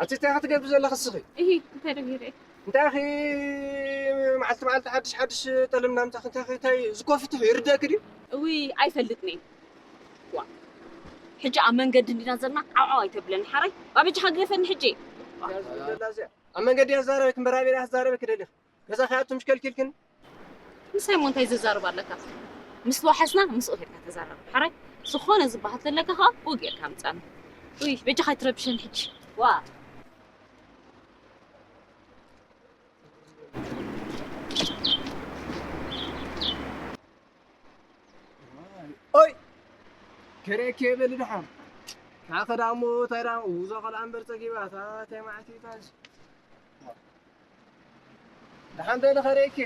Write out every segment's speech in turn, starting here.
እቲ እንታይ ክትገብሪ ዘለኺ እስኺ? እሂ፣ እንታይ ዶ ገይረ? እንታይ ኺ መዓልቲ መዓልቲ ሓድሽ ሓድሽ ጠለብ እናምጻእኺ እንታይ ኺ እንታይ ዝኮ ፍትሑ ይርደእኪ ድዩ? እውይ፣ ኣይፈልጥን እየ። ዋ፣ ሕጂ ኣብ መንገዲ እንዲና ዘለና ዓውዓው ኣይተብለኒ ሓራይ። ኣበጃኻ ግደፈኒ ሕጂ። እዛ ዝብለላ እዚኣ ኣብ መንገዲ እያ ዝዛረበኪ እምበር ኣበይ እያ ክትዛረበኪ ደሊኺ? ገዛ ከይኣቱ ምሽ ከልኪልክን? ምሳይ እሞ እንታይ ዘዛርብ ኣለካ? ምስ ተዋሓስና ምስኡ ኬድካ ተዛረብ። ሓራይ ዝኾነ ዝበሃል ተለካ ኸዓ ብኡ ጌርካ ምጻኒ። ውይ በጃኻ ኣይትረብሸኒ ሕጂ። ዋ። ኦይ ከሬኬ በሊ ደሓን። ናኸ ዳሞ እንታይ ዳ እዛ ቆልዓ እምበር ጸጊባ እታ እንታይ መዓት እዩ እታ እዚ? ደሓን በሊ ከሬኬ።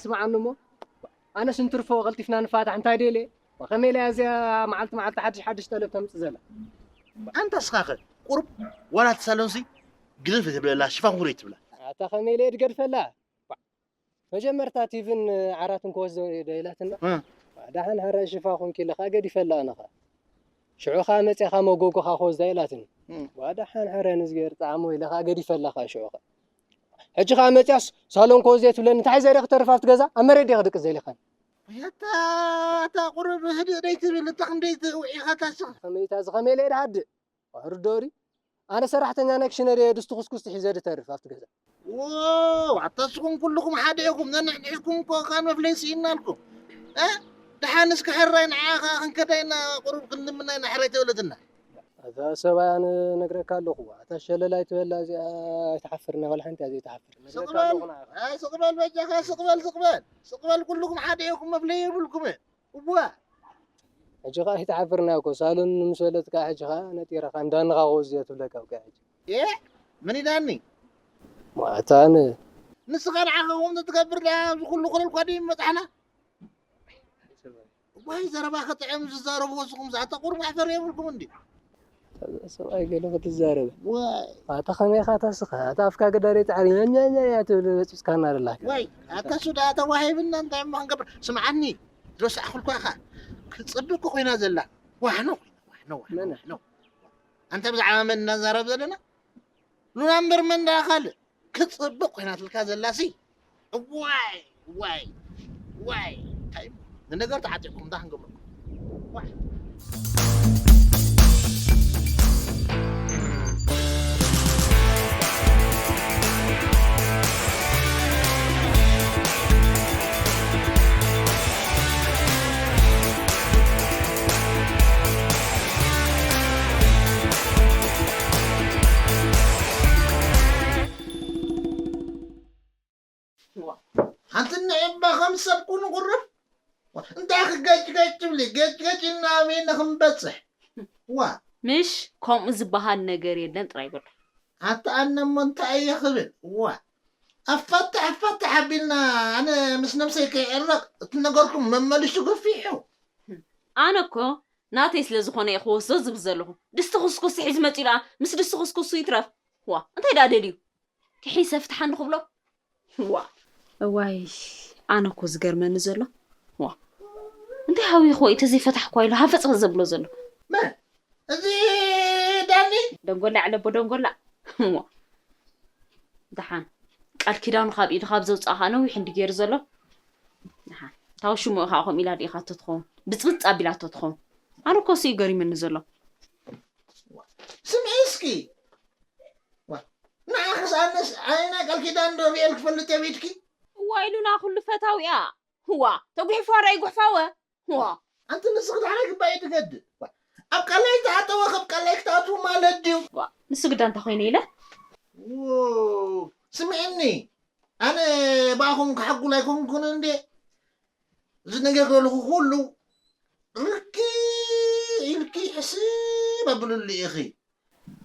ስምዓኒ እሞ ኣነስ እንትርፎ ቀልጢፍና ንፋታሕ እንታይ ደልየ? ከመይ ኢላ እዚኣ መዓልቲ መዓልቲ ሓድሽ ሓድሽ ጠለብ ተምጽእ ዘላ? ኣንታ እስኻኸ ቁሩብ ዋላ እቲ ሳሎንሲ ግድፍ ትብለላ ሽፋን ኩረይ ትብላ። ኣታ ከመይ ኢለ ድገድፈላ? መጀመርታ ቲቪን ዓራትን ክወስዶ ዶ ኢላትና? እ። ዳሓን ሓራይ ሽፋ ኮንኪ ኢለ ኸኣ ገዲፈላ ኣነ ኸኣ። ሽዑ ኸኣ መጺኻ መጎጎኻ ክወስዳ ኢላትኒ። እ። ዋ ዳሓን ሓራይ ንዝገር ጣዕሞ ኢለ ኸኣ ገዲፈላ ኸኣ ሽዑ ኸኣ። ሕጂ ኸኣ መጺኣስ ሳሎን ክወስድዮ ትብለኒ እንታይ ዘርኢ ክተርፍ ኣብቲ ገዛ ኣብ መሬት ዲኻ ድቂ ዘሊኻን? ያታ እታ ቁሩብ ህድእ ደይትብል እታ ክንደይ ትውዒኻ እታ ስኻ። ከመይ እታ እዚ ከመይ ኢለ ድሃድእ? ዋሕሩ ዶሪ ኣነ ሰራሕተኛ ናይ ክሽነ ድየ ድስቲ ኩስኩስቲ ሒዘ ድተርፍ ኣብቲ ገዛ። ዎ ኣታ ስኹም ኩልኹም ሓደ ኢኹም ነንሕድሕድኩም እኮ ካን መፍለይ ስኢናልኩም። እ? ደሓን እስከ ሕራይ ንዓኻ ክንከዳ ኢና ቁሩብ ክንልምና ኢና ሕራይ ተብለትና። ኣታ ሰብኣይ ኣነ ነግረካ ኣለኹ ኣታ ሸለል ኣይትበላ እዚኣ ኣይትሓፍር ናይ ወላ ሓንቲ እያ ዘይትሓፍር ነግረካ ኣለኹ ንዓኻ። ስቕ በል በጃኻ ስቕ በል ስቕ በል ስቕ በል ኩልኹም ሓደ ኢኹም መፍለይ የብልኩምን። እዋ ሕጂ ኸዓ ኣይትሓፍርና እኮ ሳሎን ምስ በለት ከዓ ሕጂ ኸዓ ነጢራ ኸዓ እንዳንኻ ክወስድዮ ትብለካ እኮ ሕጂ። ኤ ምን ኢላኒ? ማእታን ንስኻ ንዓኻ ከምኡ ትገብር ድኣ ኣብዚ ኩሉ ኮለል ኳዲ መጻሕና። ዋይ ዘረባ ከጥዕም ዝዛረብዎ ንስኹም ዝኣታ ቁሩብ መሕፈሪ የብልኩም እንዲ። ሰብኣይ ገለ ክትዛረብ ዋይ ኣታ ከመይ ኢኻ ተስኻ ኣታ ኣፍካ ገዳሪ ጻዕሪ ኛኛኛ ትብል በጽብስካና ደላካ። ዋይ ኣታ ሱዳ ተዋሂብና እንታይ እሞ ክንገብር ስምዓኒ። ድሮስ ኣኹልኳ ኢኻ ክጽብቅ ኮይና ዘላ ዋሕኖ ኮይና ዋሕኖ ዋሕኖ መን? ዋሕኖ። ኣንተ ብዛዕባ መን እናዛረብ ዘለና? ሉና እምበር መን ደኣ ካልእ ክጽብቅ ኮይናትልካ ዘላሲ። ዋይ ዋይ ዋይ እንታይ ንነገር ተዓጢቕኩም እንታይ ክንገብረኩም? ዋይ። ሓንቲ ንዒባ ከም ሰብ ኩኑ ቁርብ እንታይ ክገጭገጭ ትብሊ ገጭገጭ ኢልና ኣበይና ክንበፅሕ ዋ ምሽ ከምኡ ዝበሃል ነገር የለን ጥራይ በሉ ኣታ ኣነ እሞ እንታይ እየ ክብል ዋ ኣፋትሕ ኣፋትሕ ኣቢልና ኣነ ምስ ነብሰይ ከይዕረቕ እቲ ነገርኩም መመልሹ ገፊሑ ኣነ እኮ ናተይ ስለ ዝኾነ እየ ክወስዶ ዝብል ዘለኹ ድስቲ ኩስኩስ ሒዝ መፂኡ ደኣ ምስ ድስቲ ኩስኩሱ ይትረፍ ዋ እንታይ ደኣ ደልዩ ክሒሰ ፍትሓኒ ክብሎ ዋ እዋይ ኣነ እኮ ዝገርመኒ ዘሎ ዋ እንታይ ሃዊኹ ወይ ተዘይፈታሕኳ ኢሉ ሃፈፅ ዘብሎ ዘሎ መን እዚ ዳኒ ደንጎላ ዕለቦ ደንጎላ ዋ ደሓን ቃል ኪዳኑ ካብ ኢዱ ካብ ዘውፅኣ ከዓ ነዊሕ እንዲ ገይሩ ዘሎ ደሓን ታው ሽሙ ከዓ ከምኡ ኢላ ዲኢኻቶ ትኸውን ብፅብፅ ኣቢላቶ ትኸውን ኣነ እኮ እሱ እዩ ገሪመኒ ዘሎ ስምዒ እስኪ ንዓኽስ ኣነስ ዓይና ቃል ኪዳን ዶ ሪኤል ክፈልጥ የብድኪ እዋ ኢሉና ኩሉ ፈታዊያ ህዋ ተጉሕፋ ራይ ጉሕፋወ ህዋ ኣንቲ ንስኺ ዳሕራይ ግባይ ትገድ ኣብ ቀላይ ተኣተወ ከብ ቀላይ ክትኣትዉ ማለት ድዩ ንሱ ግዳ እንታይ ኮይነ ኢለ ስምዕኒ ኣነ ብኣኹም ክሓጉል ኣይኮንኩን እንዴ ዝነገርኩ ዘለኹ ኩሉ ርክዕ ኢልኪ ሕስብ ኣብልሉ ኢኺ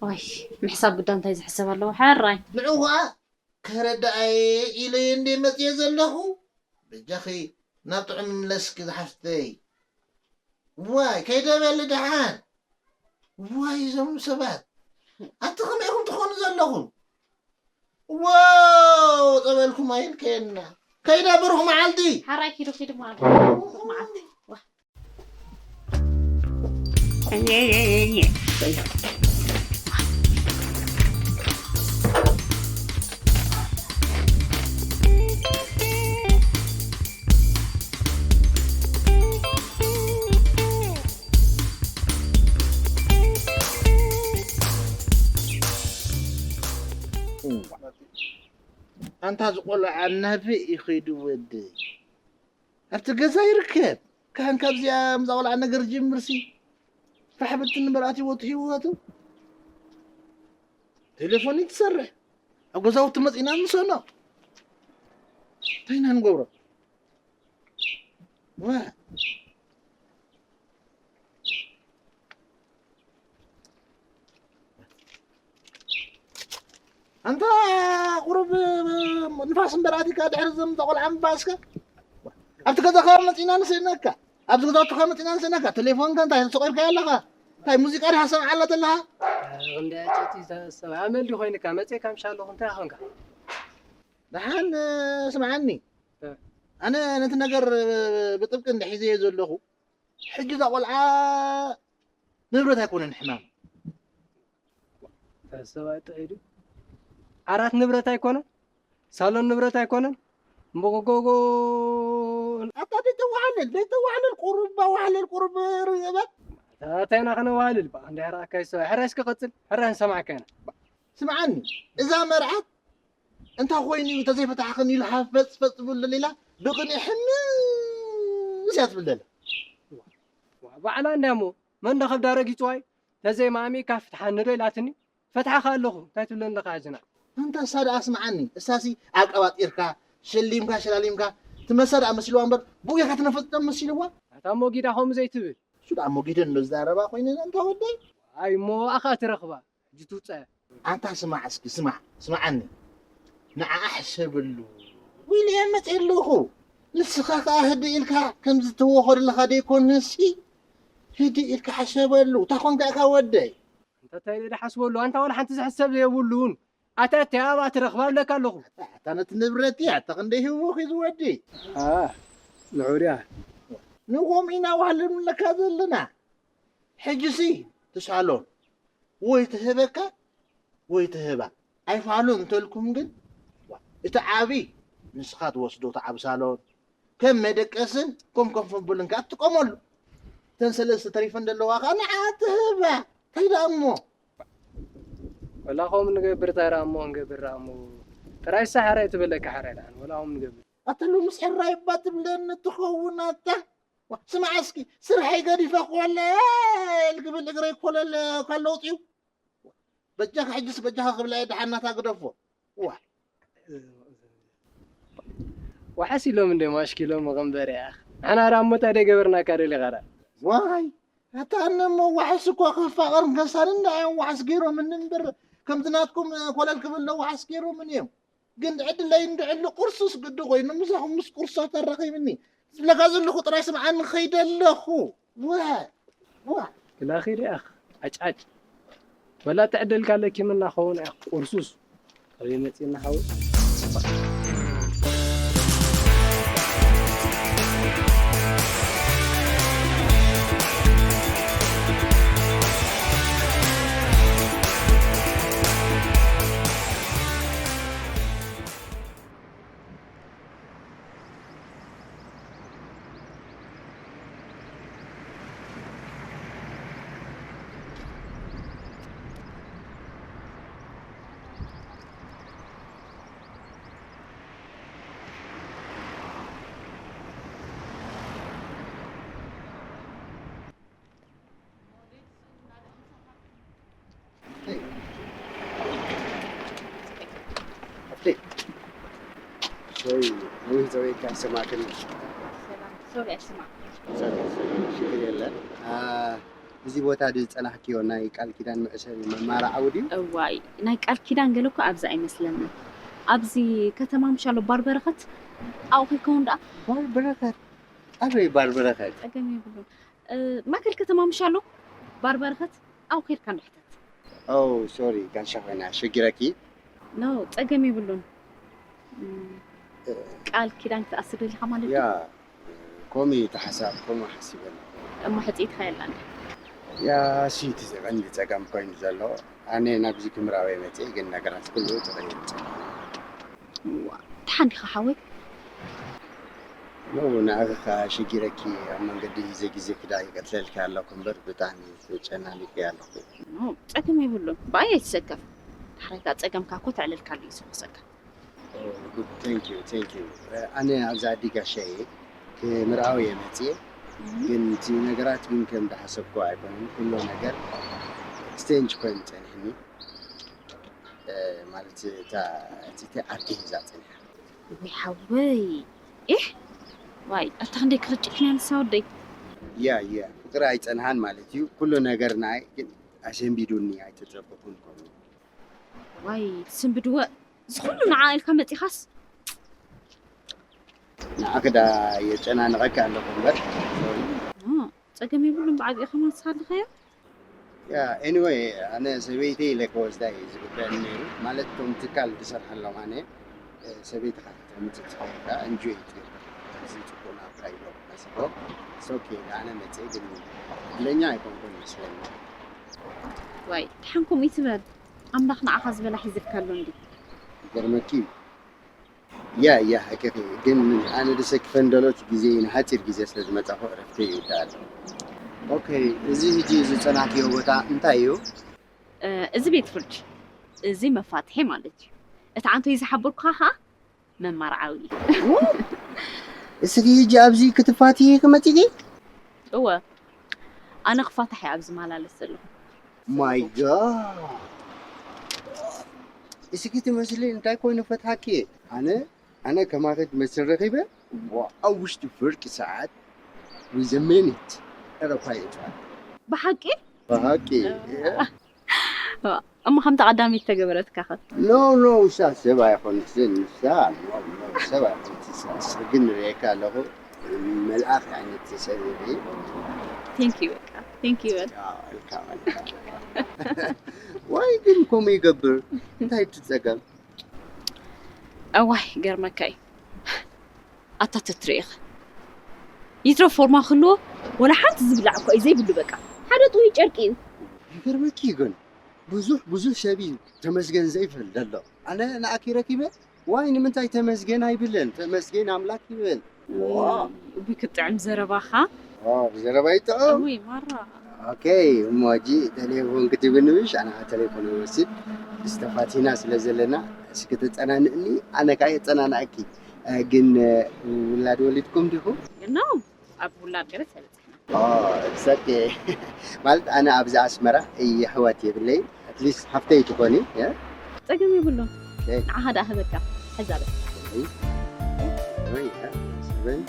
ዋይ ምሕሳብ ግዳ እንታይ ዝሕሰብ ኣለዎ ሓራይ ንዑ ኸዓ ከረዳኣየ ኢለየ እንደ መፅየ ዘለኹ በጃኺ ናብ ጥዑም ምለስኪ ዝሓፍተይ ዋይ ከይደበሊ ደሓን ዋይ እዞም ሰባት ኣቲ ከመይ ኢኹም ትኾኑ ዘለኹም? ዋው ጸበልኩም ኣይልከየና። ከይዳ ብሩኽ መዓልቲ። ሓራይ ኪዱ ኪዱ ማለት ብሩኽ መዓልቲ። ዋ። ኣንታ ዝቆልዓ እናበይ እዩ ከይዱ ወደይ? ኣብቲ ገዛ ይርከብ። ካህን ካብዚኣ ምዛ ቆልዓ ነገር ጅምርሲ ፋሕ ብትን እምበር ኣትይዎ ትህይወቱ። ቴሌፎን እዩ ትሰርሕ። ኣብ ገዛውቲ መጺና ንሰኖ። እንታይ ኢና ንገብሮ? ዋ። ኣንታ ቁሩብ ንፋስ እምበር ኣቲካ ድሕሪ ዘምታ ቆልዓ ምባእስካ ኣብቲ ገዛኻ መፂና ንስእነካ ኣብዚ ገዛውትኻ መፂና ንስእነካ ቴሌፎንካ እንታይ ተሰቂልካ ኣለኻ እንታይ ሙዚቃ ዲኻ ሰምዓላ ዘለኻ እንደ ጨቲ ሰብ ኣመል ዲ ኮይንካ መፅእካ ምሻ ኣለኹ እንታይ ኾንካ ደሓን ስምዓኒ ኣነ ነቲ ነገር ብጥብቂ እንድሒዘዮ ዘለኹ ሕጂ እዛ ቆልዓ ንብረት ኣይኮነን ሕማም። ሰብኣይ ጥዒዱ ዓራት ንብረት ኣይኮነን፣ ሳሎን ንብረት ኣይኮነን። እምበጎጎጎ ኣታ ደይተዋሓለል ደይተዋሓለል ቁሩብ ኣዋሓለል ቁሩብ ርበል ታታይና ከነዋሃልል በቃ እንድሕር ኣካይ ሰብኣይ ሕራይ እስኪ ቀፅል ሕራይ ንሰማዕካ ኢና። ስምዓኒ እዛ መርዓት እንታይ ኮይኑ እዩ ተዘይፈታሕኽን ኢሉ ሃፈፅ ፈፅ ትብል ደሊላ ብቕንኢ ሕምስ እያ ትብል ደላ። ባዕላ እንድያ እሞ መን ዶ ከብዳ ረጊፅዋ እዩ ተዘይማእሚእካ ፍትሓኒ ዶ ኢላትኒ ፈትሓኻ ኣለኹ እንታይ ትብለኒ ኣለኻ ሕጂ ንዓ። ኣንታ እሳ ደኣ ስምዓኒ እሳሲ ኣቀባጢርካ ሸሊምካ ሸላሊምካ ትመሳ ደኣ መሲልዋ እምበር ብኡ ጌርካ ትነፈጥጦ መሲልዋ። ኣታ ሞጊዳ ከምኡ ዘይትብል። እሱ ደኣ ሞጊደ እንዶ ዝዛረባ ኮይነን ኣንታ ወደይ። ኣይ እሞ ኣኻ ትረኽባ ሕጂ ትውፀ። ኣንታ ስማዕ እስኪ ስማዕ ስምዓኒ ንዓኣ ሕሰበሉ ኢለ እየ መፅየ ኣለኹ። ንስኻ ከኣ ህድእ ኢልካ ከምዚ ትወኾ ዘለኻ ደይኮንሲ ህድእ ኢልካ ሕሰበሉ። እንታይ ኮንካ ኢኻ ወደይ? ኣንታ እንታይ ኢለ ድሓስበሉ ኣንታ ዋላ ሓንቲ ዝሕሰብ የብሉን። ኣታ እተይ ኣብኣ ትረኽባ እብለካ ኣለኹ። ኣታ ነቲ ንብረት እያ እታ ክንደይ ሂብዎ ኺ ዝወዲ። ኣህ ንዑ ድያ። ንኸምኡ ኢና ዋህልም ንብለካ ዘለና። ሕጂሲ እቲ ሳሎን ወይ ትህበካ ወይ ትህባ። ኣይፋሉን እንተልኩም ግን እቲ ዓቢ ንስኻ ትወስዶ እቲ ዓቢ ሳሎን ከም መደቀስን ከም ኮፍ መበልን ከኣ ትጥቀመሉ። እተን ሰለስተ ተሪፈን ዘለዋ ከኣ ንዓ ትህባ። እንታይ ደኣ እሞ? ወላ ከምኡ ንገብር እንታይ ደኣ እሞ ክንገብር ደኣ እሞ ጥራይ ሳሕራይ ትብለካ ሕራይ ደኣ ወላ ከምኡ ንገብር። ኣታ ሎምስ ሕራይ እባ ትብለኒ ትኸውን ኣታ። ስማዕ እስኪ ስርሐይ ገዲፈ ኮለል ክብል እግረይ ኮለል ካብ ለውጢኡ በጃኻ ሕጅስ በጃኻ ክብላ እየ ደሓን ናታ ግደፎ ዋ ዋሕስ ኢሎም እንደ ማሽኪሎም መቐንበሪ እያ ንሕና ዳ እሞ እንታይ ደገበርናካ ደሊኻ ዳ ዋይ ኣታ ኣነ እሞ ዋሕስ እኮ ክፋቐርን ከሳን እንዳ እዮም ዋሕስ ገይሮምኒ እምበር ከምዚ ናትኩም ኮለል ክብል ዶ ዋሕስ ገይሮምን እዮም ግን ዕድለይ እንድዕሊ ቁርሱስ ግዲ ኮይኑ ምሳኹም ምስ ቁርሶ ተራኺብኒ ዝብለካ ዘለኹ ጥራይ ስምዓኒ ኸይደ ኣለኹ ወ ወ ክላኺ ዲኣኽ ዓጭዓጭ ወላ ትዕደልካ ኣለኪምና ኸውን እያ ቁርሱስ ኣበይ መፂና ሓወይ ነዊሕ ዘበይካ ይሰማዕክን ሽግር የለን። እዚ ቦታ እዚ ዝፀናሕክዮ ናይ ቃል ኪዳን መእሰሪ መማርዓዊ ድዩ? እዋይ ናይ ቃል ኪዳን ገለ እኮ ኣብዚ ኣይመስለንን። ኣብዚ ከተማ ምሻሎ ባር በረኸት ኣብኡ ከይከውን ደኣ። ባር በረኸት? ኣበይ ባር በረኸት? ጸገም የብሉን። ማእከል ከተማ ምሻሎ ባር በረኸት? ኣብኡ ከይድካ ንሕተት። ኦ፣ ሶሪ፣ ጋሻ ኮይና ኣሸጊረኪ። ኖ፣ ጸገም የብሉን። እም፣ ቃል ኪዳን ክትኣስር ደሊኻ ማለት ያ፣ እዩ? ከምኡ እዩ እቲ ሓሳብ፣ ከምኡ ሓሲበ ኣለኹ። እሞ ሕጽይትኻ የላን ድያ? ያ፣ እሱ እዩ እቲ ቀንዲ ጸገም ኮይኑ ዘሎ። ኣነ ናብዚ ክምራዊ መጽእ ግን ነገራት ኩሉ ተቐይሩ ጸኒሑ። እዋ፣ ደሓን ዲኻ ሓወይ? ኖ፣ ንዓኺ ከኣ ሽጊረኪ ኣብ መንገዲ ሂዘ ግዜ ክዳ ይቀትለልኪ ኣለኹ እምበር ብጣዕሚ ተጨናኒቂ ኣለኹ። ኖ፣ ጸገም የብሉን። ብኣይ ኣይትሰከፍ። ዳሕራይ ከኣ ጸገምካ እኮ ተዕልልካሉ እዩ ዝፈሰካ። ኦ፣ ጉድ፣ ቴንክ ዩ፣ ቴንክ ዩ። ኣነ ኣብዚ ዓዲ ጋሻ እየ። ክምርዓው እየ መጽየ። እም። ግን እቲ ነገራት ግን ከም ዝሓሰብኩ ኣይኮነን። ኩሉ ነገር ስትሬንጅ ኮይኑ ጸኒሕኒ። እ፣ ማለት እታ፣ እቲ፣ እቲ ዓርኪ ሒዛ ጸኒሓ። ወይ ሓወይ። ኢሕ! ዋይ፣ ኣታ ክንደይ ክርጭክ ነያ ንሳ ወደይ። ያ፣ ያ፣ ፍቅሪ ኣይጸንሓን ማለት እዩ። ኩሉ ነገር ንዓይ ግን ኣሰንቢዱኒ፣ ኣይተጸበኹን ከምኡ። ዋይ፣ ትስንብድወ፣ እዚ ኩሉ ንዓ ኢልካ መጺኻስ? ንዓኺ ዳ የጨናንቐኪ ኣለኹ እምበር፣ ሶሪ። ኖ፣ ጸገም የብሉን፣ ብዓቢኡ ከማን ንስኻ ኣለኻዮ። ያ፣ ኤኒወይ፣ ኣነ ሰበይተይ ኢለ ክወስዳ እዩ ዝግበአኒ ነይሩ። ማለት፣ እቶም ትካል ዝሰርሓሎም ኣነ፣ እ፣ ሰበይትኻ ከተምጽእ ትኽእል ኢኻ፣ ኤንጆይ ትገብር። እዚ ጽቡቕ ናብራ እዩ መስሎ። ኢትስ ኦኬ፣ ኣነ መጽእ ግን ዕድለኛ ኣይኮንኩን ይመስለኒ። ዋይ፣ ደሓን ከምኡ ይትበል። ኣምላኽ ንዓኻ ዝበላ ሒዝልካ ኣሎ እንዲ። ይገርመኪ እዩ። ያ፣ ያ፣ ሓቅኺ። ግን ኣነ ደሰክፈን ደሎት ግዜ ንሓጺር ግዜ ስለ ዝመጻኹ ዕረፍተይ ይውዳእ ኣሎ። ኦኬ፣ እዚ ሕጂ ዝጸናሕክዮ ቦታ እንታይ እዩ? እ፣ እዚ ቤት ፍርዲ፣ እዚ መፋትሒ ማለት እዩ። እቲ ዓንቶይ ዝሓበርኩኻ ኸኣ መማርዓዊ እዩ። ዋ! እስኪ ሕጂ ኣብዚ ክትፋትሒ ክመጺኪ? እወ፣ ኣነ ክፋታሕ እየ ኣብዚ ማላለስ ዘለኹ። ማይ ጋድ! እስኪ ትመስሊ እንታይ ኮይኑ ፈትሓኪ? ኣነ፣ ኣነ ከማኺ ትመስል ረኺበ፣ ዋ፣ ኣብ ውሽጢ ፍርቂ ሰዓት፣ with a minute፣ ዕረፋ የእትዋ። ብሓቂ? ብሓቂ። እዋ። እሞ ከምታ ቀዳመይቲ ተገበረትካ ኸ? ኖ፣ ኖ፣ እሳ ሰብ ኣይኮነትን፣ እሳ፣ ኖ፣ ኖ፣ ሰብ ኣይኮነትን፣ እሳ፣ እሳ ግን ርእየካ ኣለኹ፣ መልኣኽ ዓይነት ሰብ እየ። ቴንክ ዩ፣ በቃ፣ ቴንክ ዩ በል። ኣዎ፣ ዌልካም፣ ዌልካም። ዋይ ግን ከምኡ ይገብር? እንታይ እቲ ጸገም? እዋይ፣ ገርመካ እዩ። ኣታ ተትርኢ ኢኻ። ይትረፍ ፎርማ ክህልዎ፣ ወላ ሓንቲ ዝብላዕ እኮ እዩ ዘይብሉ በቃ። ሓደ ጥውይ ጨርቂ እዩ። ይገርመኪ ግን፣ ብዙሕ፣ ብዙሕ ሰብ እዩ ተመስገን ዘይብል ዘሎ። ኣነ ንኣኪ ረኪበ፣ ዋይ ንምንታይ ተመስገን ኣይብልን? ተመስገን ኣምላክ ይብል። ዋው። እም፣ ብክጥዕም ዘረባኻ። ዋው፣ ብዘረባ ይጥዕም? እውይ፣ ማራ። ኦኬ፣ እሞ ሕጂ ቴሌፎን ክትብኒ ምሽ? ኣነ ኸዓ ቴሌፎን ይወስድ። ዝተፋቲና ስለ ዘለና፣ እስኪ ተጸናንእኒ፣ ኣነ ከኣ የጸናንኣኪ። እ፣ ግን፣ እ፣ ውላድ ወሊድኩም ዲኹም? No፣ ኣብ ውላድ ገለ ተበጻሕና። ኦ፣ it's okay። ማለት ኣነ ኣብዚ ኣስመራ የሕዋት የብለይ። At least ሓፍተይ ትኾኒ፣ እ? ጸገም የብሉን። ኦኬ። ንዓኻ ደኣ ህበካ። ሕዛ በል። ወይ፣ ወይ፣ እ፣ ሰበን።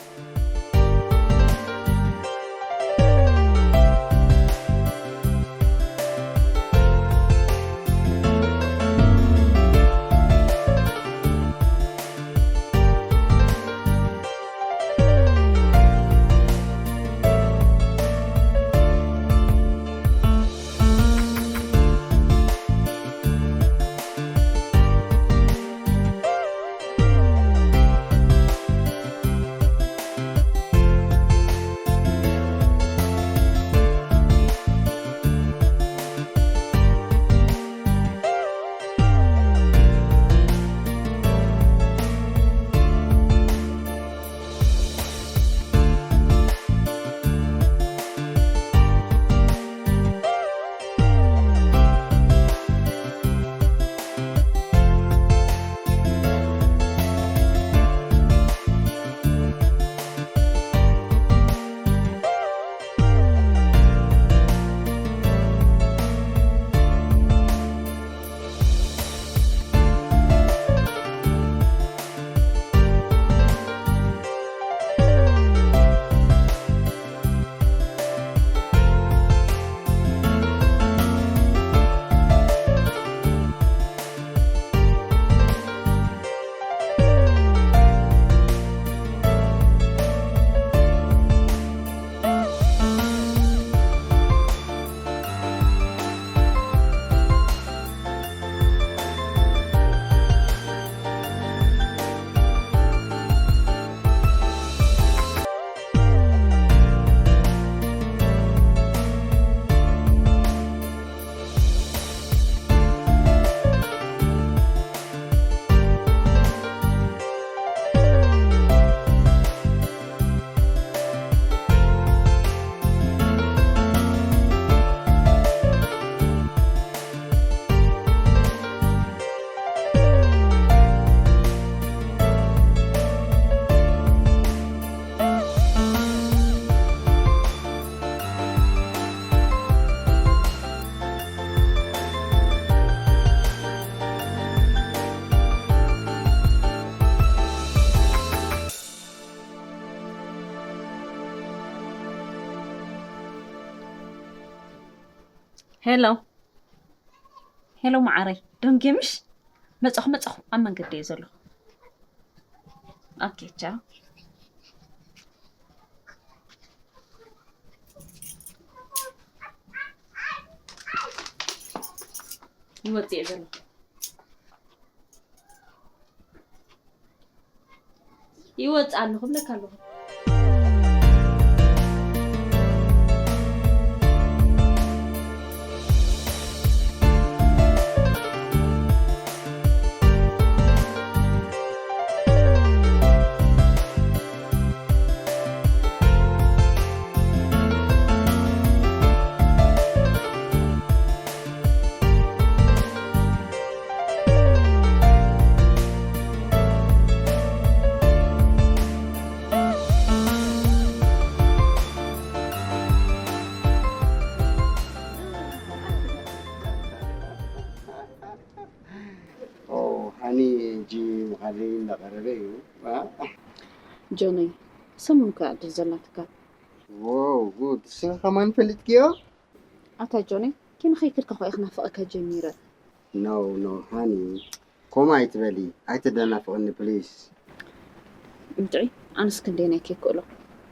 ሄሎ፣ ሄሎ፣ መዓረይ፣ ደንጌምሽ? መጻኹ፣ መጻኹ፣ ኣብ መንገዲ እየ ዘለኹ። ኦኬ፣ ቻው። ይወጽእ እየ ዘለኹ። ይወጽእ ኣለኹ፣ እብለካ ኣለኹ። ኦ፣ ሃኒ፣ ጂ ምኻደይ እንዳቐረበ እዩ። ዋ። ጆነይ፣ ሰሙን እኮ እያ ዕድል ዘላትካ። ዎው፣ ጉድ። ንስኺ ከማን ፈሊጥክዮ? ኣታ ጆነይ፣ ኪንኸይክድካ እኮ እየ ክናፍቐካ ጀሚረ። ኖ፣ ኖ፣ ሃኒ፣ ከምኡ ኣይትበሊ። ኣይተደናፍቕኒ፣ ፕሊስ። እንድዒ፣ ኣነስ ክንደይ ናይ ከይክእሎ።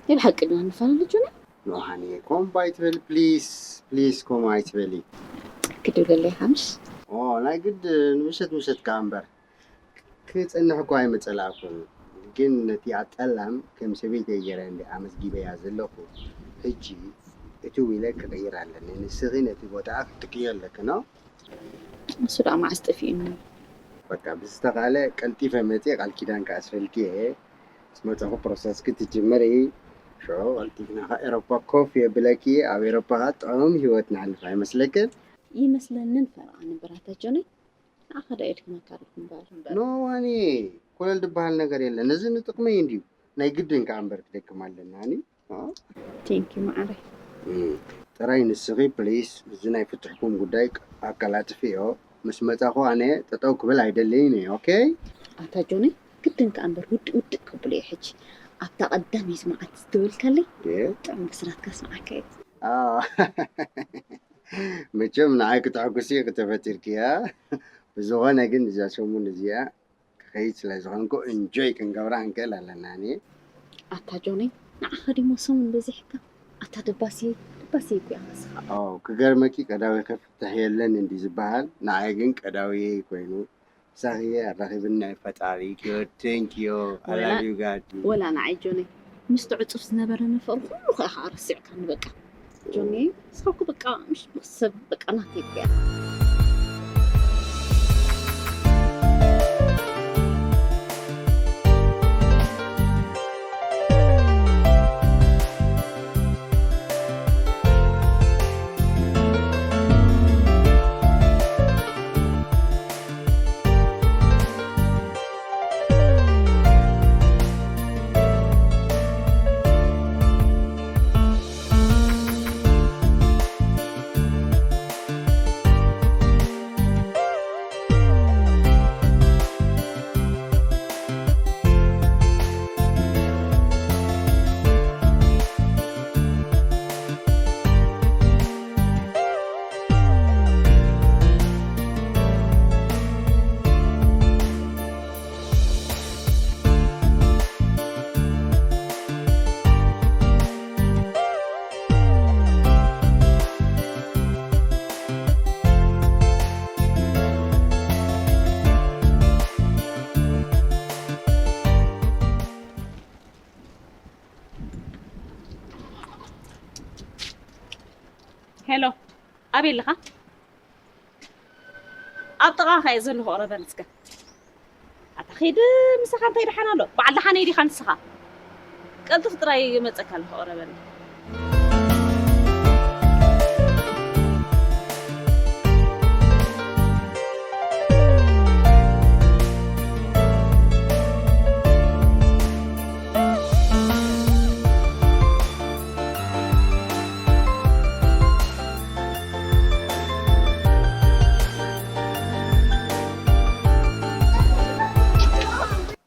ናይ ብሓቂ ዲና ንፈላለ ጆነይ? ኖ፣ ሃኒ፣ ከምኡ ኣይትበሊ፣ ፕሊስ፣ ፕሊስ፣ ከምኡ ኣይትበሊ። ግዲ ይብለለይ፣ ሓምሽ። ኦ፣ ናይ ግድ ንምሸት ምሸት ከኣ እምበር። ክጸንሕ እኳ ኣይምጸላእኩን፣ ግን ነቲ ኣጠላም ከም ሰበይተይ ገይረ እንደ ኣመዝጊበያ ዘለኹ። ሕጂ እትው ኢለ ክቕይር ኣለኒ። ንስኺ ነቲ ቦታኣ ክትትክዮ ኣለኪ፣ ኖ? ንሱ ደኣ መዓስ ጠፊኡኒ? በቃ፣ ብዝተኻእለ ቀልጢፈ መጽየ ቃል ኪዳን ክኣስረልኪ እየ። ምስ መጻኹ ፕሮሰስኪ ትጅምሪ። ሽዑ ቀልጢፍና ከኣ ኤሮፓ ኮፍ የብለኪ። ኣብ ኤሮፓ ከኣ ጥዑም ህይወት ንሕልፍ ኣይመስለክን? ይመስለንን ፈረቓ ነበር ኣታ ጆነይ። ንዓኻ ደኣ የድክመካ ኣለኹ እምበር። ኖ፣ ዋኒ፣ ኮለል ዝበሃል ነገር የለን። እዚ ንጥቕመይ እንድዩ። ናይ ግድን ከኣ እምበር ክደክም ኣለና፣ ኣኒ። ኦ? ቴንክ ዩ፣ መዓረይ። እም፣ ጥራይ ንስኺ፣ ፕሊስ፣ እዚ ናይ ፍትሕኩም ጉዳይ ኣቀላጥፍዮ። ምስ መጻኹ ኣነ ጠጠው ክብል ኣይደልይን እየ፣ ኦኬ? ኣታ ጆኒ፣ ግድን ከኣ እምበር ውድእ ውድእ ከብሎ እየ ሕጂ። ኣብታ ቀዳመይቲ መዓልቲ ዝደወልካለይ፣ የ? ጥዑም ብስራትካ ስምዓካ እየ። ኣዎ። መቸም ንዓይ ክተሐጉሲ ኢኺ ተፈጢርክያ። ብዝኾነ ግን እዛ ሰሙን እዚኣ ክኸይድ ስለ ዝኾንኩ እንጆይ ክንገብራ ክንክእል ኣለና። ኣታ ጆኒ፣ ንዓኻ ድሞ ሰሙን በዚሕካ። ኣታ ደባሲ፣ ደባሲ እኮ ኢኻ ንስኻ። ኦ፣ ክገርመኪ ቀዳዊ ክፍትሕ የለን እንዲ ዝበሃል፣ ንዓይ ግን ቀዳዊየይ ኮይኑ። ሳኽየ ኣራኺብና እዩ ፈጣሪ። ኪዮ፣ ቴንኪዮ፣ I ወላ፣ love you God። ወላ ንዓይ ጆኒ፣ ምስቲ ዕጹፍ ዝነበረኒ ፍቕሪ ኩሉ ኸኣ ረሲዕካኒ በቃ። ጆኒ፣ ንስኻ እኮ በቃ ምሽ ሰብ በቃ ናተይ እኮ ኢኻ። ሄሎ፣ ኣበይ ኣለኻ? ኣብ ጥቓኻ እየ ዘለኹ፣ ቅረበኒ እስከ። ኣታ ኺድ፣ ምሳኻ እንታይ ደሓን ኣሎ? በዓል ደሓነይ ዲኻ ንስኻ? ቀልጥፍ ጥራይ እመጸካ ኣለኹ፣ ቅረበኒ።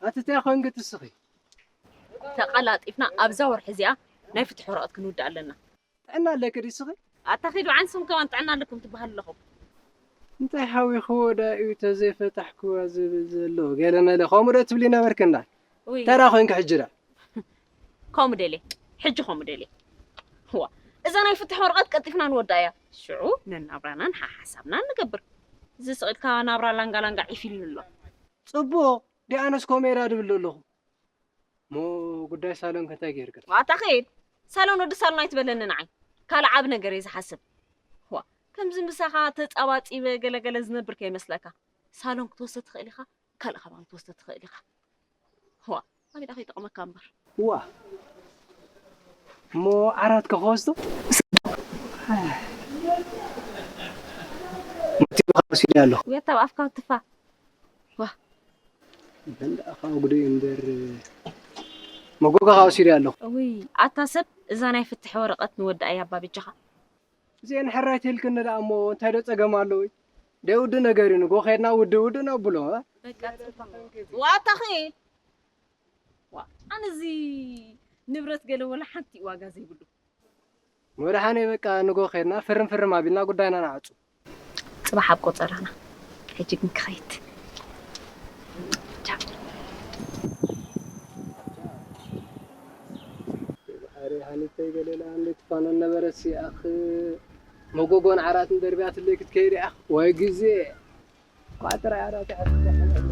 ኣቲ እንታይ ኮንኪ ትስኺ? ተቐላጢፍና ኣብዛ ወርሒ እዚኣ ናይ ፍትሒ ወረቐት ክንውድእ ኣለና። ጥዕና ኣለኪ ድዩ ስኺ? ኣታ ኺዱ ዓንስኹም ከማን ጥዕና ኣለኩም ትበሃል ኣለኹም። እንታይ ሓዊኽዎ ዳ እዩ ተዘይፈታሕክዋ ዝብል ዘሎ? ገለ መለ ከምኡ ዶ ትብሊ ነበርክና? ውይ። ተራ ኮንኪ ሕጂ ዳ? ከምኡ ደልየ። ሕጂ ከምኡ ደልየ። ዋ፣ እዛ ናይ ፍትሕ ወረቐት ቀልጢፍና ንወድኣ እያ። ሽዑ ነናብራናን ሓሓሳብናን ንገብር። እዚ ስቕ ኢልካ ናብራ ላንጋ ላንጋ ዒፍ ኢሉኒ ኣሎ። ጽቡቕ፣ ዲኣነስ ኮሜራ ድብል ኣለኹ። እሞ ጉዳይ ሳሎን ከ እንታይ ጌርክን? ዋታ ኸይድ። ሳሎን ወዲ ሳሎን ኣይትበለኒ ንዓይ። ካልእ ዓቢ ነገር እየ ዝሓስብ። ዋ፣ ከምዚ ምሳኻ ተጻባጺበ ገለገለ ዝነብር ከይመስለካ። ሳሎን ክትወስድ ትኽእል ኢኻ፣ ካልእ ከባቢ ክትወስድ ትኽእል ኢኻ። ዋ፣ ኣብ ኢዳ ከይጠቕመካ እምበር። ዋ፣ እሞ ዓራት ከ ክወስዶ? መቲኡ ካብ ወሲደ ኣለኹ። ውያታ ኣብ ኣፍካ ትፋ። ዋ። በል ደኣ ካብ ጉደይ እምበር፣ መጎጎ ካብ ወሲደ ኣለኹ። እውይ፣ ኣታ ሰብ፣ እዛ ናይ ፍትሒ ወረቐት ንወዲ ኣያባ በጃኻ። እዚአን ሕራይ ተልክኒ ደኣ እሞ እንታይ ዶ ጸገም ኣለዎ? ደይ ውዲ ነገር እዩ፣ ንጎ ኸድና ውዲ ውዲ ነብሎ፣ እ? በቃ፣ ዋታ ኸይድ። ዋ፣ ኣነ እዚ ንብረት ገለ ወላ ሓንቲ ዋጋ ዘይብሉ። መድሓኔ በቃ ንጎ ኸድና ፍርም ፍርም ኣቢልና ጉዳይና ንዓጹ። ጽባሕ ኣብ ቆጸራና። ሕጂ ግን ክኸይድ። ቻው። ባሕሪ ሃኒተይ ገለላ እንዴት ፋኖን ነበረሲ ኣኽ መጎጎን ዓራትን ደርቢያትለይ ክትከይድ ኣኽ ወይ ግዜ። ኳ ጥራይ ዓራት ይሓስብ።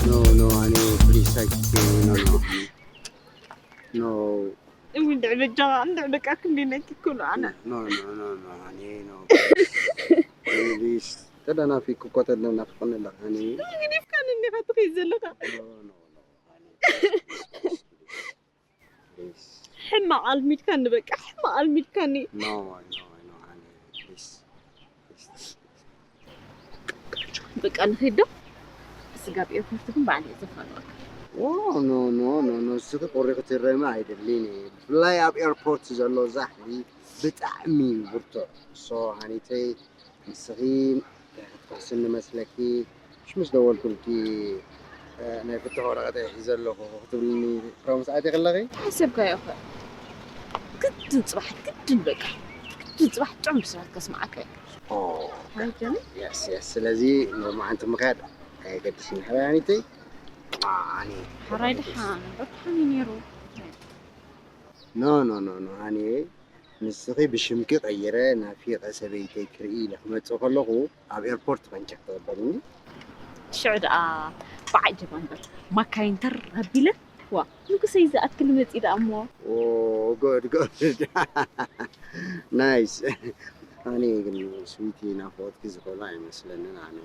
No, no, honey, please, I, no, no, no. No. እውይ፣ እንድዒ በጃኻ፣ እንድዒ በቃ፣ ክንደይ ናይ ትክሉ ኣነ። No, no, no, no, honey, no. Please. ተደናፊኩ እኮ ተደናፍቅኒ ኣለኻ፣ honey። ገዲፍካኒ እንዲኻ ትኸይድ ዘለኻ። No, no, no, honey. Please, please, please. ሕማቕ ኣልሚድካኒ፣ በቃ፣ ሕማቕ ኣልሚድካኒ። No, no, no, honey. Please. Please. በቃ ንኺድ ዶ? ስጋብ ኤርፖርት ግን ባዕለይ እየ ዘፋንወካ። ኦ፣ ኖ፣ ኖ፣ ኖ፣ ኖ፣ እስኺ ቆሪኺ ትረሚ ኣይደልን እየ። ብፍላይ ኣብ ኤርፖርት ዘሎ ዛሕሊ ብጣዕሚ እዩ ብርቱዕ። ሶ፣ ሃኒተይ፣ ንስኺ እንታይ ክትከስኒ መስለኪ? ምሽ ምስ ደወልኩልኪ፣ እ፣ ናይ ፍትሕ ወረቐተይ ሒዘ ኣለኹ ክትብልኒ ፕሮሚስ ኣትየ ከለኺ? ሓሰብካዮ እኮ። ግድን ጽባሕ፣ ግድን በቃ። ግድን ጽባሕ ጥዑም ብስራት ከስምዓካ እየ። ኦ፣ ሃይ፣ ጀሚ። የስ፣ የስ። ስለዚ ሎማዓንቲ ምኽያድ ኣየገድስን። ሕራይ ኣኒተይ? ኣኒ። ሕራይ ድሓን፣ በቃ ሓኒ ነይሩ። ኖ፣ ኖ፣ ኖ፣ ኖ፣ ሃኒ። ንስኺ ብሽምኪ ቀይረ ናፊቐ ሰበይተይ ክርኢ ኢለ ክመጽእ ከለኹ ኣብ ኤርፖርት ኮንኪ ክትቕበልኒ። ሽዑ ደኣ ብዓጀባ እምበር ማካይን ተር ኣቢለን፣ ዋ፣ ንጉሰይ ዝኣክል መጺኡ ደኣ እሞ። ኦ፣ ጉድ፣ ጉድ። ናይስ። ኣነ ግን ስዊቲ ናፍቖትኪ ዝኽእሎ ኣይመስለንን ኣነ።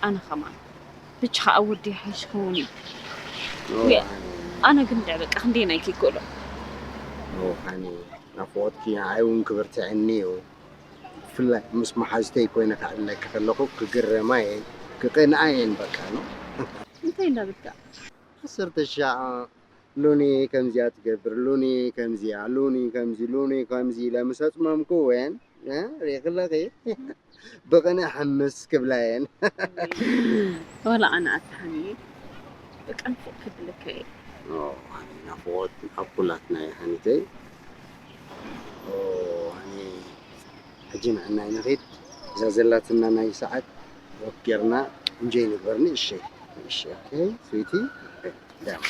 ኣነ ከማን። ብቻ ከኣ ወዲ ይሓይሽ ክኸውን እዩ። ኦ፣ ውይ፣ ኣነ። ኣነ ግን እንድዒ በቃ ክንደየናይ ከይክእሎ። ኦ፣ ኣነ ናፍቖትኪ ንዓይ እውን ክብርትዐኒ እዩ። ብፍላይ ምስ መሓዙተይ ኮይነ ከዕልለኪ ከለኹ ክግረማ እየን፣ ክቐንኣ እየን በቃ፣ ኖ። እንታይ እንዳበልካ? ዓሰርተ ሻዕ ሉኒ ከምዚኣ ትገብር፣ ሉኒ ከምዚኣ፣ ሉኒ ከምዚ፣ ሉኒ ከምዚ ኢለ ምስ ኣጽመምኩወን፣ እ፣ ሪእኺ ኣለኺ? ብቕንኢ ሕምስ ክብላ እየን። ዋላ ኣነ ኣታ ሃኒየ፣ በቃ ንፉዕ ከብለካ እየ። ኦ፣ ናፍቖት ኣብ ኩላትና እያ ሃኒተይ። ኦ፣ ሃኒ፣ ሕጂ ንዕናይ ንኺድ። እዛ ዘላትና ናይ ሰዓት ወክ ጌርና እንጆይ ንግበር። ንእሸይ፣ ንእሸይ። ኦኬ፣ ስዊቲ። ዳማ።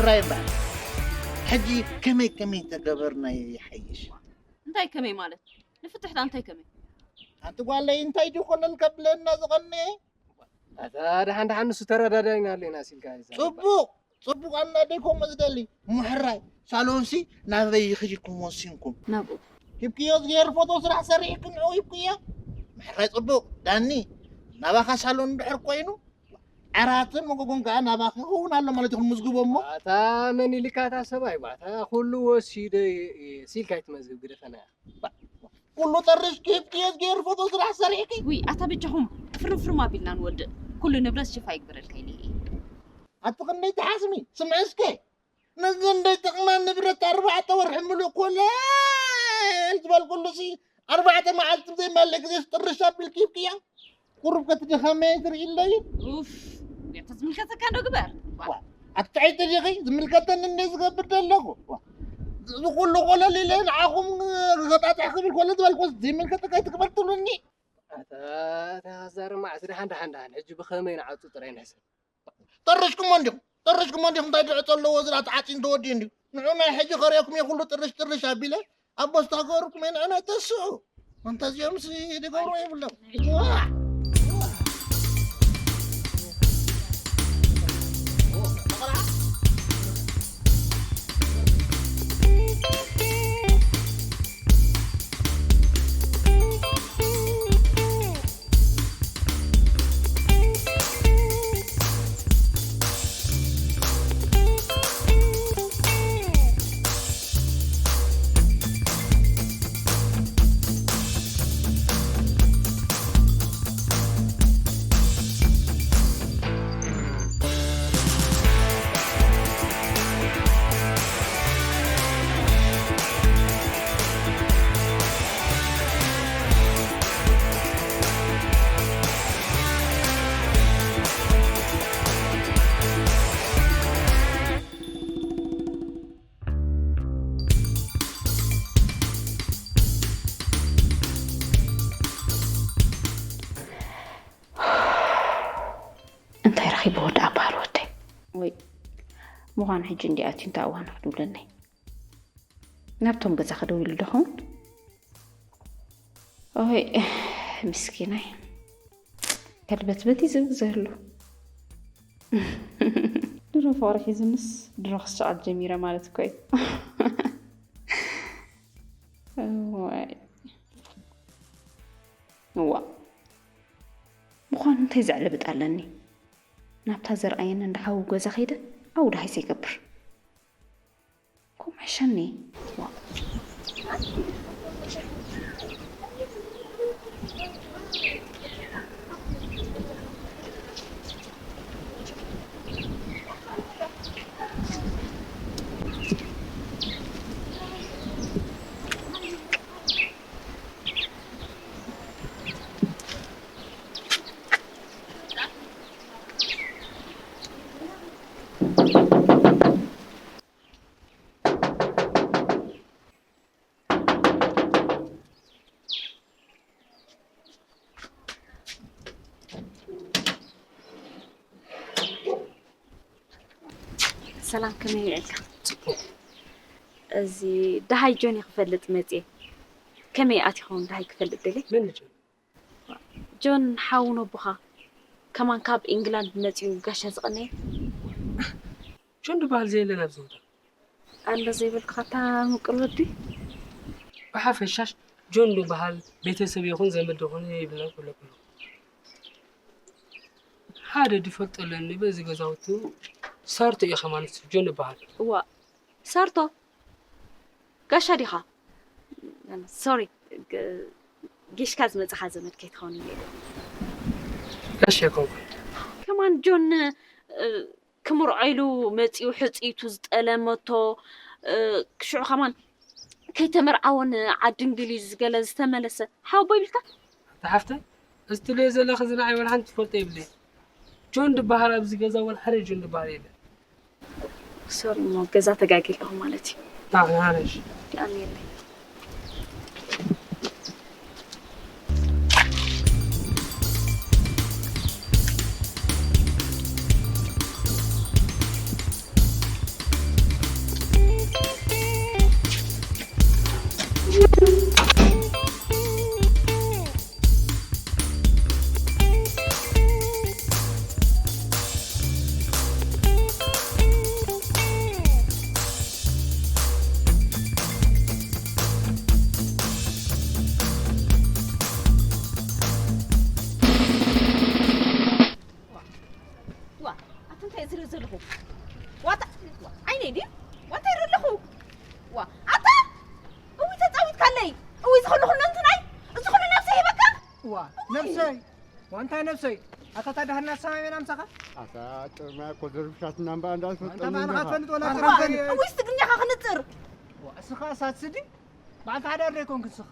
ሕራይ እምበኣር። ሕጂ ከመይ ከመይ ተገበርናዮ ይሓይሽ? እንታይ ከመይ ማለት? ንፍትሕ ዳ እንታይ ከመይ? ኣንቲ ጓለይ እንታይ ድዩ ኮለል ከብለና ዝቐነየ? ኣታ ደሓን ደሓን ንሱ ተረዳዳይና ኣለና ሲልካ እዩ ዘረባ። ጽቡቕ፣ ጽቡቕ ኣና ደይ ከምኡ ዝደሊ። ምሕራይ፣ ሳሎንሲ ናበይ ይኽድኩም ወሲንኩም? ናብኡ። ሂብክዮ ዝገይር ፎቶ ስራሕ ሰሪሕክን ንዕኡ ሂብክዮ? ምሕራይ ጽቡቕ። ዳኒ፣ ናባኻ ሳሎን እንድሕር ኮይኑ፣ ዓራትን መጎጎን ከኣ ናባኻ ክኸውን ኣሎ ማለት ኢኹም ምዝግቦ እሞ። ኣታ መን ኢልካ እታ ሰብኣይ፣ ኣታ ኩሉ ወሲደ እየ ሲልካ ኣይትመዝግብ ግደፈና። ኩሉ ጠርሽ ኪድ ኪድ ገይሩ ፎቶ ስራሕ ሰሪሕኪ። ውይ ኣታ በጃኹም ፍርም ፍርም ኣቢልና ንወድእ። ኩሉ ንብረት ሽፋ ይግበረልካ ኢለ እየ። ኣቲ ክንደይ ትሓስሚ? ስምዒ እስከ። ነዚ እንደ ጥቕማ ንብረት ኣርባዕተ ወርሒ ምሉእ ኮለል ዝበልኩሉ ሲ ኣርባዕተ መዓልቲ ዘይማልእ ግዜ ጥርሽ ኣቢልኪ ሂብክያ። ቁሩብ ከትድኸመ ትርኢ ኣለይ። ኡፍ፣ እንዴት ዝምልከተካ እንዶ ግበር። ዋ፣ ኣትዕይቲ ዲኺ? ዝምልከተኒ እንዴ ዝገብር ዘለኹ? ዋ፣ እዚ ኩሉ ኮለል ኢለ ንዓኹም ገጣጥሕ ክብል ኮለል ዝበልኩስ ዘይምልከተካ ኣይትግበር ትብሉኒ? ኣታ፣ ኣታ፣ ዛር መዓት፣ ደሓን፣ ደሓን፣ ደሓን። ሕጂ ብኸመይ ንዓጹ ጥራይ ንሕሰብ። ጠርሽኩሞ እንዲኹም፣ ጠርሽኩሞ እንዲኹም። እንታይ ድዕጾ ኣለዎ? ዝራ ተዓጺን ተወዲኡ እንዲሁ። ንዑ ናይ ሕጂ ከርእየኩም እየ ኩሉ ጥርሽ ጥርሽ ኣቢለ። ኣብ ቦስታ ገበርኩም እየ ንዑ ናይ ተስዑ። እንተ እዚኦምስ ድገብሩ የብሎም። እንታይ ረኺብዎ ደኣ በሃል ወደይ? ወይ ምዃኑ ሕጂ እንዲ ኣትዩ እንታይ እዋኑ ክትብለኒ? ናብቶም ገዛ ክደው ኢሉ ዶ ኸውን? ኦይ ምስኪናይ ከልበትበት እዩ ዝብል ዘሎ። ድሮ ፍቕሪ ሒዙንስ ድሮ ክስዕል ጀሚረ ማለት እኮ እዩ። እዋይ። እዋ። ምዃኑ እንታይ ዘዕለብጥ ኣለኒ? ናብታ ዘርኣየኒ እንዳ ሓዉ ገዛ ከይደ ኣብኡ ደሃይሰ ይገብር። ከምኡ ይሕሸኒ። ሰላም፣ ከመይ ውዒልካ? ጽቡቕ። እዚ ደሃይ ጆን እዩ ክፈልጥ መጽየ። ከመይ ኣትዩ ይኸውን ደሃይ ክፈልጥ ደልየ? መን እዩ ጆን? ጆን ሓው ነቦኻ፣ ከማን ካብ ኢንግላንድ መጺኡ ጋሻ ዝቐነየ። ጆን ዝበሃል ዘየለ ናብዚ ቦታ። ኣሎ ዘይበልኩኻ እታ ምቁር ወዲ። ብሓፈሻሽ ጆን ዝበሃል ቤተሰብ ይኹን ዘመድ ይኹን የብልናን ክብለኩም። ሓደ ድፈልጦ ኣለኒ በዚ ገዛውቲ። ሳርቶ እዩ ከማን ንሱ ጆን ዝበሃል። እዋ፣ ሳርቶ? ጋሻ ዲኻ? ሶሪ፣ ግ-፣ ጌሽካ ዝመጽኻ ዘመድ ከይትኸውን ኢለ። ጋሻ ኣይኮንኩን። ከማን ጆን፣ እ፣ ክምርዖ ኢሉ መጺኡ ሕጽይቱ ዝጠለመቶ፣ እ፣ ሽዑ ከማን ከይተመርዓወ ንዓዲ እንግሊዝ ገለ ዝተመለሰ ሓወቦ ይብልካ? ኣታ ሓፍተይ፣ እዚ ትብልዮ ዘለኺ እዚ ንዓይ ዋላ ሓንቲ ትፈልጦ የብለይን። ጆን ድበሃል ኣብዚ ገዛ ዋላ ሓደ ጆን ድበሃል የለን። ሶሪ እሞ ገዛ ተጋጊ ኣለኹ ማለት እዩ። ኣነ ኣነሽ። የቐንየለይ። እንታይ ነብሰይ? ኣታ ታዳህና ሰማይ ሜና ምሳኻ? ኣታ ጥርማይ እኮ ዝርብሻትና እምባ እንዳትፈልጦ ኣንታ ባዕልኻ ትፈልጥ ወላ እዋ፣ ትፈልጥ? እውይስ ትግርኛኻ ክንጽር። ዋ፣ እስኻ እሳት ስዲ? በዓልቲ ሓዳር ዶ ኣይኮንክ ንስኻ?